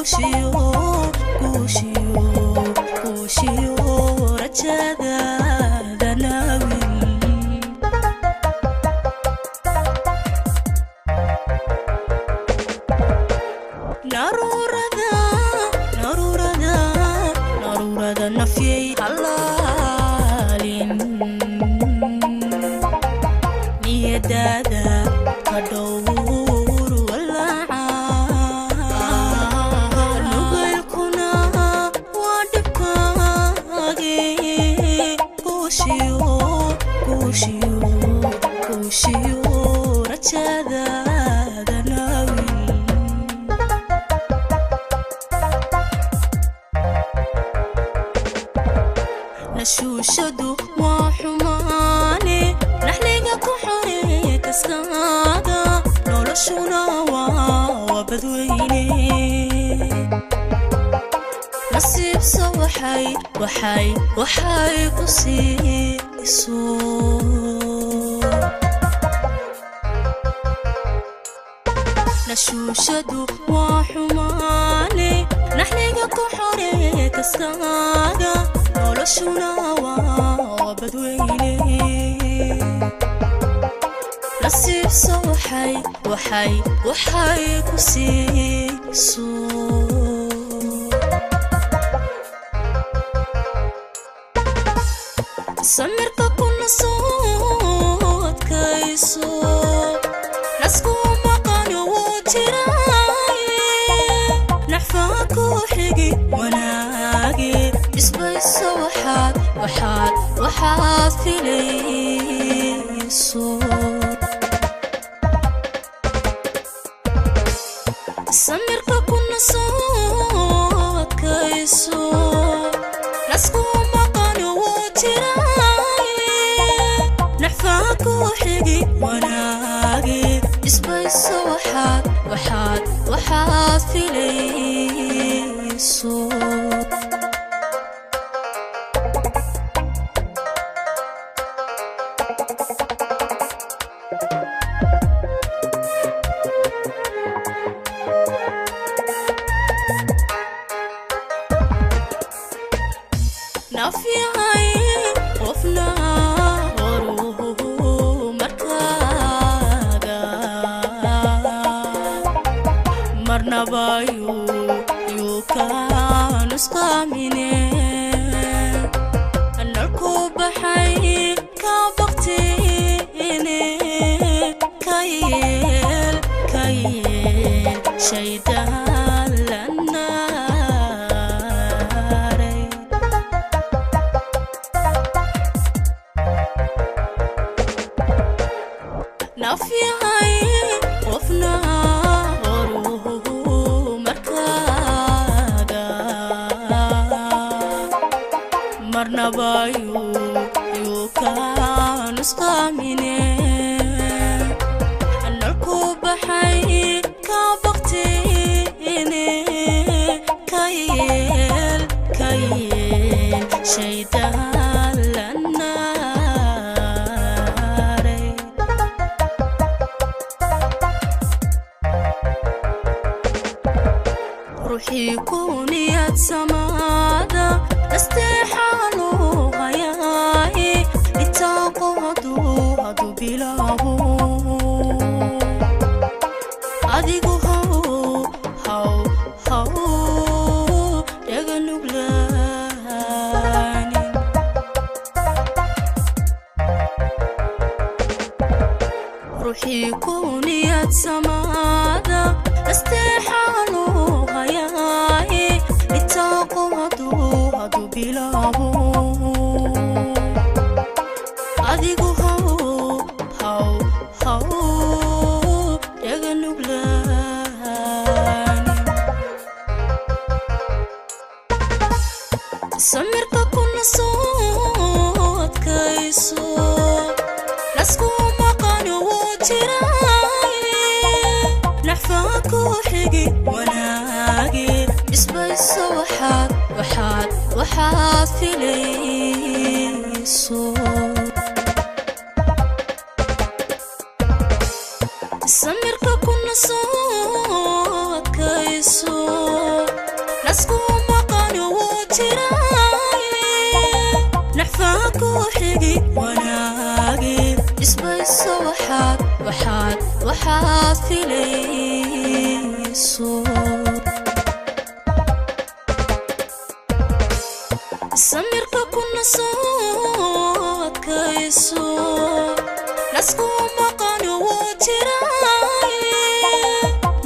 Guushiyo, guushiyo, guushiyo rajadaada naawil. Naruurada, naruurada, naruurada nafyay halaalin, niyadaada ka dhowr walaaca, nugaylkuna waa dhibkaage. Guushiyo, guushiyo, guushiyo rajadaada naawil. Nashuushadu waa xumaane, naxliga ku xoree kaskaaga, noloshuna waa badweyne. Nasiibso waxay waxay waxay ku siiso. Nashuushadu waa xumaane, naxliga ku xoree kaskaaga, noloshuna waa badweyne. Nasiibso waxay waxay waxay ku siiso. Samirka kuna soo adkayso, nasku maqan wuu jiraaye, naxfaa ku xigi wanaage. Isbayso waxaad waxaad waxaad filayso. Samirka kuna soo adkayso, nasku maqan wuu jiraaye, naxfaa ku xigi wanaage. Isbayso waxaad waxaad waxaad filayso. Nafyahay qofna horuhu markaaga marnaba yuu ka nusqaamine, nalku baxay ka baktine, ka yeel, ka yeel shaydaan la naaray. Nafyahay qofna horuhu markaaga marnaba yuu ka nusqaamine, nalku baxay ka baktine, ka yeel, ka yeel shaydaan la naaray. Ruuxii ku niyad samaada nasteexaanu hayaaye, itaaqo hadduu bilaabo, adigu haw haw haw dhaga nuglaanin. Ruuxii ku niyad samaada nasteexaanu hayaaye, itaaqo hadduu bilaabo, adigu haw haw haw dhaga nuglaanin. Samirka kuna soo adkayso, nasku maqan wuu jiraaye, naxfaa ku xigi wanaage. Isbayso waxaad waxaad waxaad filayso. Samirka kuna soo adkayso, Nasku maqan wuu jiraaye, naxfaa ku xigi wanaage. Isbayso waxaad waxaad waxaad filayso. Samirka kuna soo adkayso. Nasku maqan wuu jiraaye,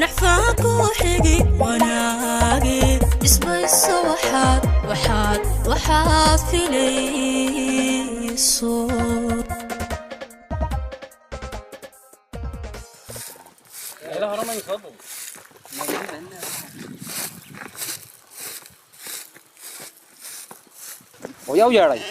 naxfaa ku xigi wanaage. Isbayso waxaad waxaad waxaad filayso. Oo yaa u yeedhay?